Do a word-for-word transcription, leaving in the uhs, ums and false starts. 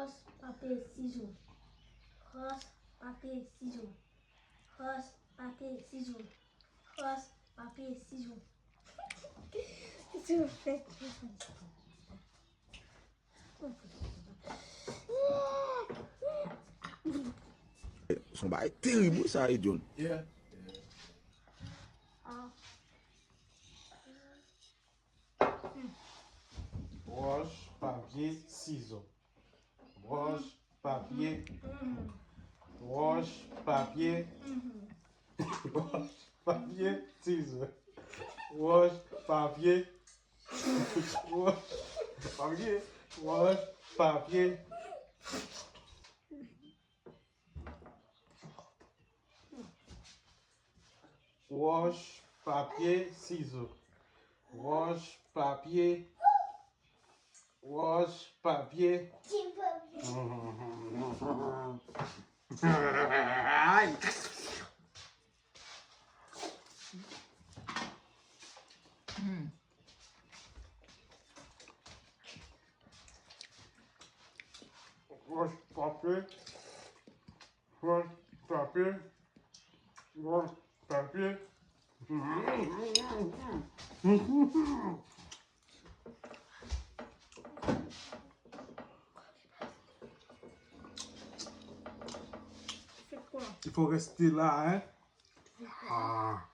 Wòch, papye, sizo. Wòch, papye, sizo. Wòch, papye, sizo. Wòch, papye, sizo. Sizo fèt. Se yon bagay terib wi sa, Edyon. Wòch, papye, sizo. Wòch, papye. Wòch, papye. Wòch, papye, sizo. Wòch, papye. Wòch, papye. Wòch, papye. Wòch, papye, sizo. Wòch, papye. Wòch, papye. Wòch, papye. Wòch, papye. Wòch, papye. Il faut rester là, hein? Ah.